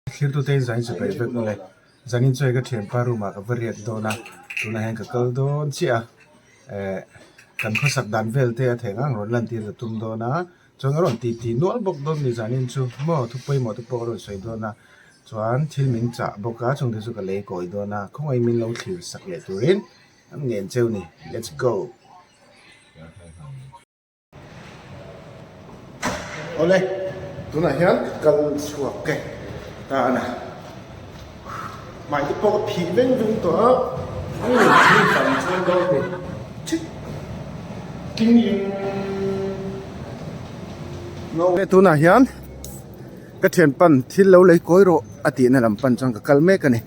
Thirtute in zain chu peih vek mawle. Zanin chu hei ka thianpa room ah ka va riak dawn a, tunah hian ka kal dawn chiah a, eh kan khawsak dan vel te a theih ngang rawn lantir ka tum dawn a, chuan a rawn ti ti nual bawk dawn ni zanin chu maw thu pawimawh te pawh a rawn sawi dawn a, chuan thil min chah bawk a chungte chu ka lei kawi dawn a, khawngaih min lo thlir sak leh turin an ngen cheu ni, let's go. Awle, tunah hian ka kal chhuak e tan a, hmai te pawh ka phih veng veng tawh a, tunah hian ka thianpan thil lo lei kawi rawh a tihna lam pan chuan ka kal mek a ni.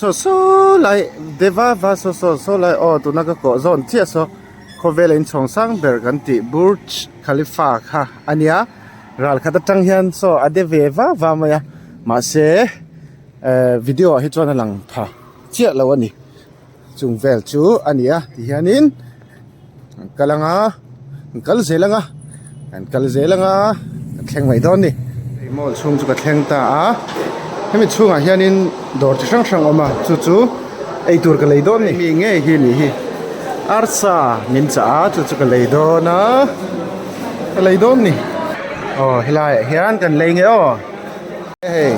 Saw saw lai deva va saw saw saw lai aw tuna ka kawh zawn chiah saw khawvela inchhawng sang ber kan tih Burj Khalifa kha a nia ral khat atang hian saw a de ve va va mai a mahse eh video ah hi chuan a lang tha chiah lo a ni chung vel chu a ni a ti hianin an kal ang a an kal zel ang a an kal zel ang a kan thleng mai dawn a ni hei mall chhung chu ka thleng ta a hemi chhungah hianin dawr chi hrang hrang a awm a chu chu eitur ka lei dawn a ni mi ngei hi a nih hi arsa min chah a chu chu ka lei dawn a ka lei dawn a ni aw helaiah hian kan lei nge aw. Hei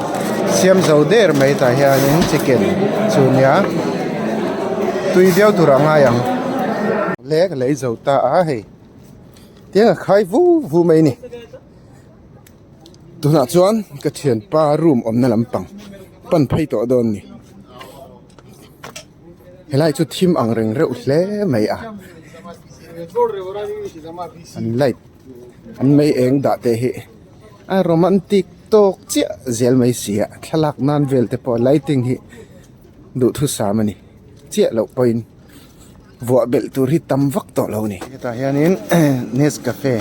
siam zo der mai tah hianin chicken chu nia tui viau tur a ngai ang le ka lei zo ta a hei tiang a khai vu vu mai a ni tunah chuan ka thianpa room awmna lampang pan phei tawh dawn a ni helai chu thim ang reng reuh hle mai a an light an mei eng dah te hi. A romantic tawk chiah zel mai si a thlalak nan vel te pawh lighting hi duhthusam a ni chiah loh pawhin vuah belh tur hi tam vak tawh lo a ni. Hetah hianin Nescafe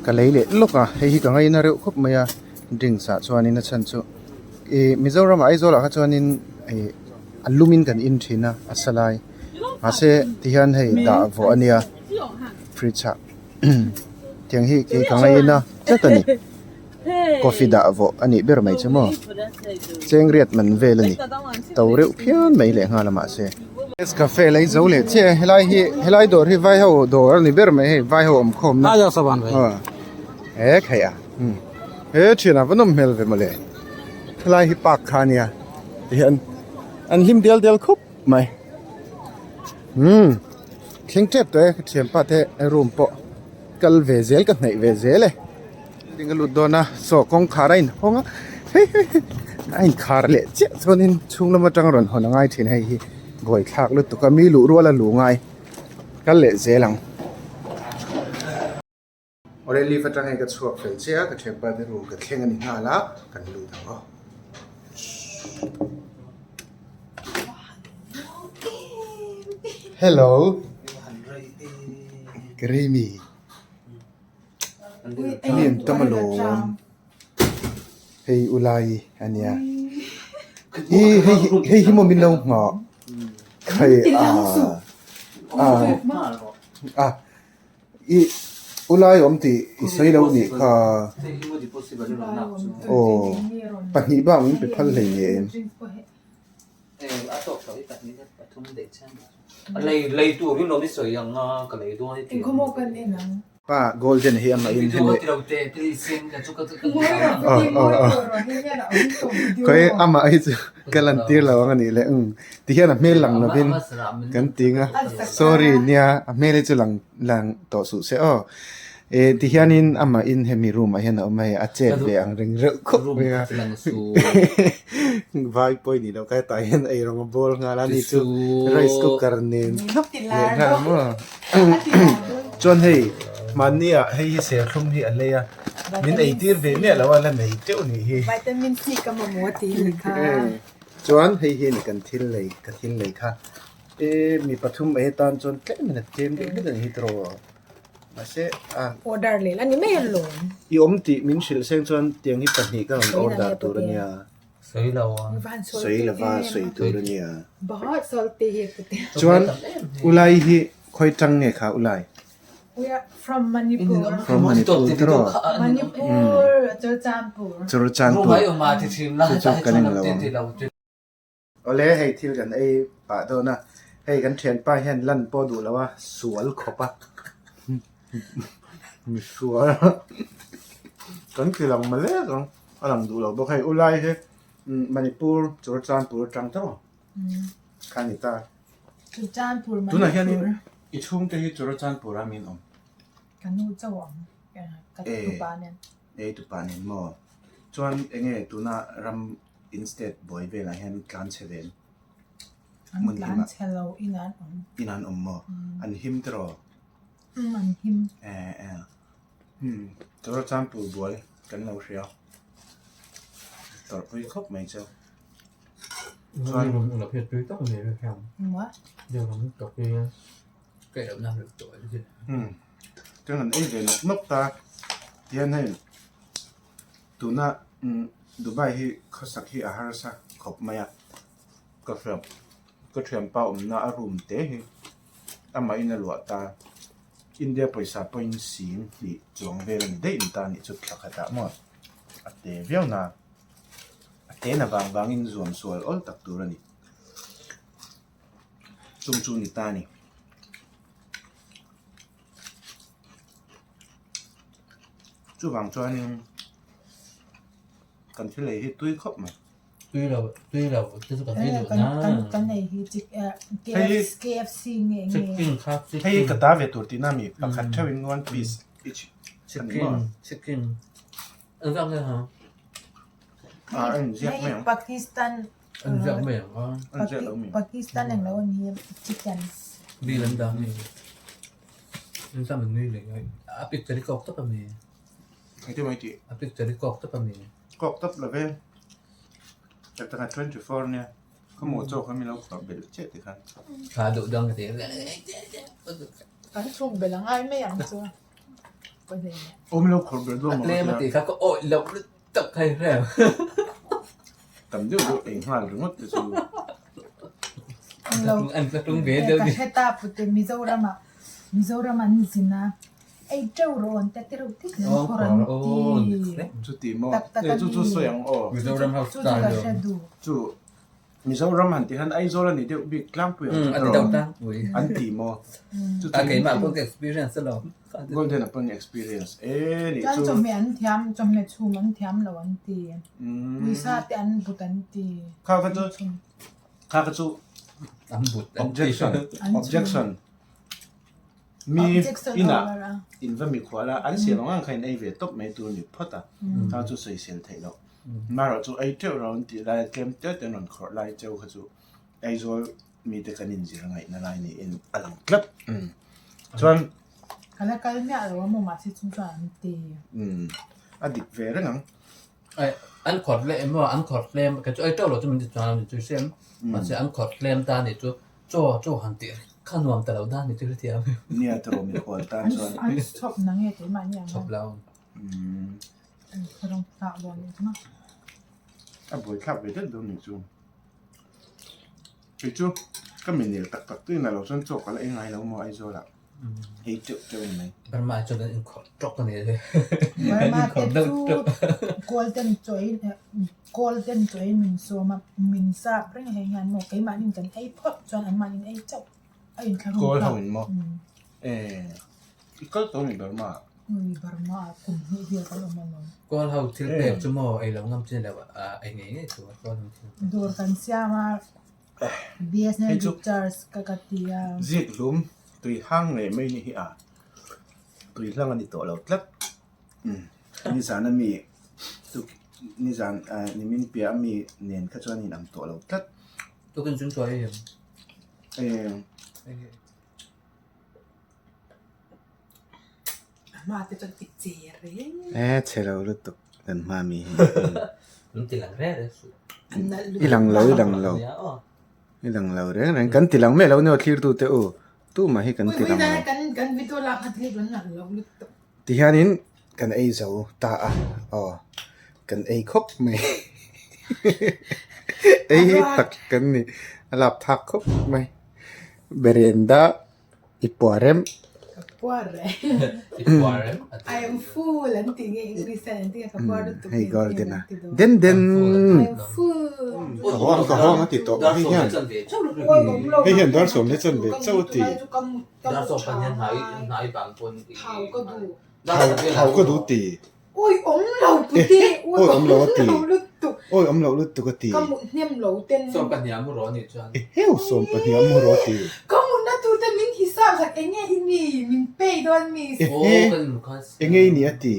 ka lei leh lawk a hei hi ka ngaina reuh khawp mai a drinks ah chuanin a chhan chu ih Mizoram ah Aizawl ah kha chuanin ih a lumin kan in thin a a sa lai mahse tihian hei dah vawh a nia fridge ah. Tiang hi kei ka ngaina tlat a ni coffee dah vawh a nih ber mai chu maw cheng riat man vel a ni to reuh phian mai leh nghal a mahse. Nescafe lei zo leh chiah e helai hi helai dawr hi vai ho dawr a ni ber mai hei vai ho awm khawm na he khaih a he thian a va nawm hmel ve mawle helai hi park kha a nia tihian an hlim dial dial khawp mai umm. Thleng tep tawh e ka thianpa te room pawh kal ve zel ka hnaih ve zel e building a lut dawn a saw kawngkhar a inhawng a hei hei hei a inkhar leh chiah chuanin chhung lam atang rawn hawn a ngai thin hei hi buaithlak lutuk a mi luh rual a luh ngai kal leh zel ang. Awle lift atang hian ka chhuak fel chiah a ka thianpa te room ka thleng a ni nghal a kan lut ang aw. Hello Karimi mi an tam alawm hei ulai a nia hi hei hei hi maw min lo nghah hei a a a. Ih ulai awm tih i sawi lo nih kha aw pahnih bak min pe phal hlei nge em. Pa golden hi amah in hemi khawi amah hi chu ka lan tir lo ang a nih leh umm ti hian a hmel lang lovin kan ti ang a sorry nia a hmel hi chu lang lang tawh suh se aw eh ti hianin amah in hemi room ah hian a awm a hei a chet ve ang reng reuh khawp mai a vai pawh i nih loh kha hetah hian eirawng a bawl nghal a ni chu rice cooker nen thlap leh nghal maw. Chuan hei mahni ah hei hi serthlum hi a lei a min ei tir ve miah lo a la nei teuh nih hi. Vitamin C ka mamawh a tih ni kha. Chuan hei hi ni kan thil lei ka thil lei kha e mi pathum ei atan chuan tlem in a tlem deuh hlek a ni hi tiraw mahse a Order leh la ni mai alawm. I awm tih min hrilh seng chuan tiang hi pahnih ka rawn order tur a nia. Sawi lo a. Sawi lova sawi tur a nia. Chuan ulai hi khawi tang nge kha ulai? We are from Manipur. From Manipur tiraw? Manipur, Churachandpur. Churachandpur. Chu chu kan in lo ang. Awle hei thil kan ei pah dawn a, hei kan thianpa hian lan pawh duh lo a, sual khawp a, mi sual kan ti lang ma lek ang, a lang duh lo bawk hei ulai hi Manipur Churachandpur atang tawh kha a ni ta. Churachandpur Manipur. Tunah hianin i chhungte hi Churachandpur ah min awm. Ka nu chauh ang ka tupa nen. Ei tupa nen maw? Chuan enge tuna ram In state buai velah hian tlan chhe vel. An tlan chhe lo in an awm. In an awm maw? An him tiraw? Umm an him. Eh eh. Hmm Churachandpur buai kan lo hria. Tawrhpui khawp mai chu. Chuan Hmm chuan an ei ve nawk nawk ta tihian hei. Tuna Dubai hi khawsak hi a harsa khawp mai a, ka hria ka thianpa awmna a room te hi amah in a luah ta, India pawisa pawhin sing hnih chuang vel a ni daih ni ta a nih chu thla khatah maw a te viau na, a te na vang vangin zuam sual awl tak tur a ni, chung chu ni ta a ni. Chuvang chuanin kan thil ei hi tui khawp mai. Tui lo tui lo te chu kan ei duh na. Kan kan ei hi KFC nge nge. Chicken kha chicken. Hei ka ta ve tur tihna mi pakhat theuhin one piece each. Chicken chicken. An ziak mai ha. Ah an ziak mai ang. Pakistan An ziak mai ang a. An ziak lo mi. Pakistan eng lo an hi chicken. Bill an dah mi. An zam an nui leh ngai. A picture hi kawk tawp a mi. Engtin mai tih? A picture hi kawk tawp a mi. Kawk tawp lo ve. Tak tak a 24 nia. Ka mawh chawk kha mi lo khuah belh chiah ti khan. Tha duh dang ka ti. Kan chhuk belh a ngai mai ang chu. Aw mi lo khuah belh dawn maw ka tia. A tlem a tih kha ka awih loh lutuk hei hrem. Tam deuh deuh ei nghal ringawt te chu. An tla tung ve deuh ni. Ka hre ta pute Mizoram ah Mizoram an zin a ei teuh rawh an ta tireuh tit an khawr an ti. Chu ti maw? Chu chu sawi ang aw. Mizoram house style Chu chu ka hre duh. Chu Mizoram han ti hian Aizawl a ni deuh bik tlangpui ang chu tiraw? An ti maw? Chu chu Keimah pawh ka experience alawm. Golden a pawn experience e nih Chuan chu. chawhmeh an thiam, chawhmeh chhum an thiam lo an ti. Puisa te an but an ti. Kha kha chu kha kha chu An but an ti. Objection An chhum. objection Mi Objection inah over a. in va mikhual a, an siam ang ang kha in ei ve tawp mai tur ni phawt a, kha chu sawisel theih loh. Marawh chu ei teuh rau an tih lai tlem teuh te an rawn khawrh lai cheu kha chu Aizawl mite kan inzir ngaihna lai niin a lang tlat. Chuan. Ka la kal miah lo a maw mahse chung chuan an ti. A dik ve reng ang. An khawrh leh emaw an khawrh tlem kei chu ei teuh lo chu min ti chuan a ni chu hriam mahse an khawrh tlem ta a nih chu chaw chaw han tih kha nuam ta lo dan ni chu hrethiam. Nia tawh mikhual tan chuan. An chhawp na nge keimahni ang. Chhawp lo. A buaithlak ve deuh dawn nih chu. Kei chu ka minel tak tak tuin a lo chuan chaw ka la ei ngai lo maw Aizawl ah ei teuh teuh a ni mai. Burma ah chuan an inkhawrh tawk a ni e. Burma te chu golden chaw ei golden chaw ei min sawm a min zap reng hei hian maw keimahni kan ei phawt chuan anmahni ei chauh a inthlahrung Kawl ho in maw? Eh i kal tawh a ni Burma ah. Ui Burma ah kum hnih vel kan awm alawm. Kawl ho thil pek chu maw ei lo ngam chin lo a ei ngei ngei chu a kawl ho thil pek. Dawr kan siam a BSNL recharge ka ka ti a. Zik hlum tui hang ngei mai ni hi a tui hlang a ni tawh lo tlat. Nizan a mi nizan nimin piah a mi nen kha chuan in ang tawh lo tlat. Tukin chung chuai em? Eh. Eh chhe lo lutuk kan hma mi hi. I lang lo i lang lo i lang lo reng reng kan ti lang mai lo ni aw thlir tu te u tumah hi kan ti lang lo. Tihianin kan ei zo ta a aw kan ei khawp mai ei hi tak kan ni a lap thak khawp mai berenda i puah rem. puar reng. I puar em? I am full an tih nge English hian an ti nge ka puar lutuk Hei nge garden a. an ti dawn. Den den. I am full. Ka hawng ka hawng a ti tawh hei hian. Hei hian dar sawm leh chanve chauh a ti. Thau thau ka duh ti. Awi awm lo pute Awi awm lo a ti. Awi awm lo lutuk a ti. Ka mut hnem lo ten. Eheu sawm pahnih a mu rawh a ti. Ka mutna tur te min hisap sak eng nge i ni min pay dawn mi. Ehe eng nge i ni a ti.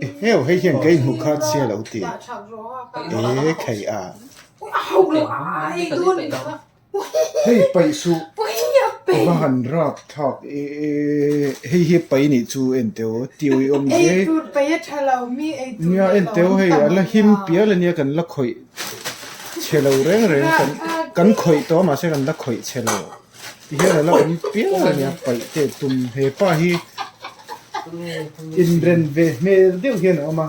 Eheu hei hian ka inhmu kha chhia lo ti. E khai a. Hei paih suh va han rap thlak e hei hi paih nih chu en teu tiu i awm hle nia en teu hei a la him pial ania kan la khawih chhe lo reng reng kan kan khawih tawh a mahse kan la khawih chhe lo tihian a la awm pial ania paih te tum hepa hi inren ve hmel deuh hian a awm a.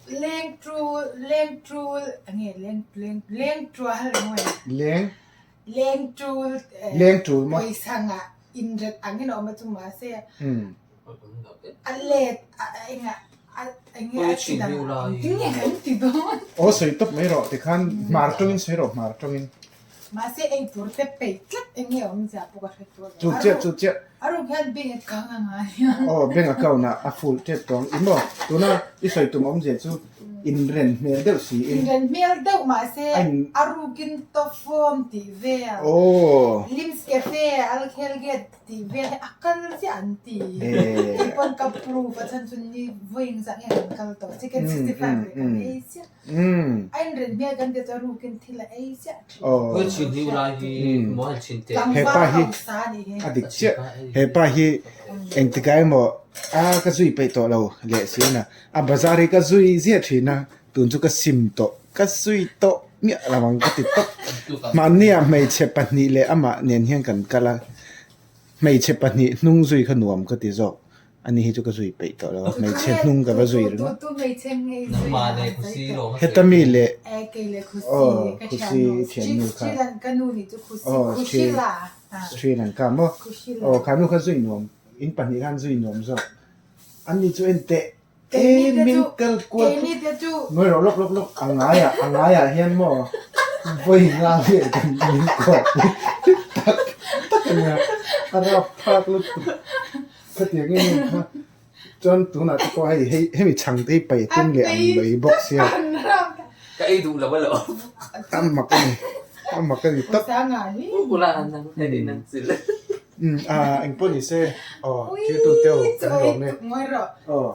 Leng tul, leng tul, enge leng leng leng tual emaw e. Leng. Leng tul. Leng tul maw. Pawisa ngah inret angin a awm a chu mahse a let enga enge a chi dang tinge kan ti dawn. Aw sawi tawp mai rawh tikhan hmar tawngin sawi rawh hmar tawngin. Mahse ei tur te peih tlat enge awm zia pawh ka hre tur lo. Chu chiah chu chiah. A ruk hian bank account a ngai a. Aw bank account ah a full tep tawh ang. Ih maw tuna i sawi tum awm zia chu inren hmel deuh siin. Inren hmel deuh mahse a rukin top form tih vel. Aw. Lims Cafe, Alkhel Gate tih vel hi a kal chiah an ti. Kei pawn ka proof a chhan chu ni vawiin zah nge kan kal tawh. Chicken 65 leh kan ei chiah. A inren hmel kan ti chuan rukin thil a ei chiah thin. Hepa hi a dik chiah. Hepa hi engtikah emaw a ka zui peih tawh lo leh si a na. A bazar hi ka zui ziah thin a, tun chu ka sim tawh. Ka zui tawh miah lo ang ka ti tawp. Mahnia hmeichhe pahnih leh amah nen hian kan kal a. Hmeichhe pahnih hnung zui kha nuam ka ti zawk. Ani hi chu ka zui peih tawh lo a, hmeichhe hnung ka va zui ringawt. Heta mi leh aw Khusi thiannu kha aw Sri Lanka maw aw kha nu kha zui nuam in pahnih khan zui nuam zawk. Ani chu en teh e min kal kual ngawi rawh lawk lawk lawk a ngaiah a ngaiah hian maw vawi nga vel kan min kuah pui tak tak a nia a rapthlak lutuk. Khatiang em em kha chuan tunah te pawh hei hei hemi chhang te hi pai tum leh ang mai bawk sia. Ka ei duh lo a lo. A mak a ni. A mak a ni tawp. Um a engpawh ni se aw thil tu te aw kan lawm e. Aw.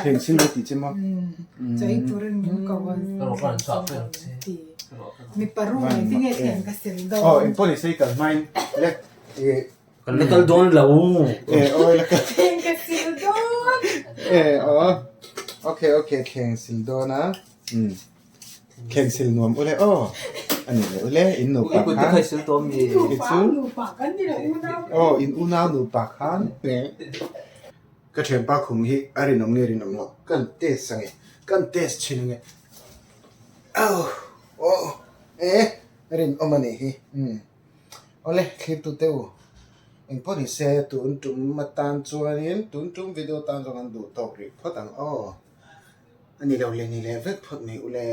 Thleng sil lo tih che maw? Aw engpawh ni se i kal hmain le ih. Kan la kal dawn lo. E aw i la kal. E aw okay okay thleng sil dawn a. Um. Thleng sil nuam ule aw. A ni leh ule in nupa khan. I chu aw in unau nupa khan ka thianpa khum hi a rinawm nge rinawm lo kan test ange kan test thin ange aw aw e rinawm a nih hi um awle thlirtu te u engpawh ni se tun tum atan chuanin tun tum video tan zawng an duh tawk rih phawt ang aw. A ni lo le ni leh vek phawt mai ule.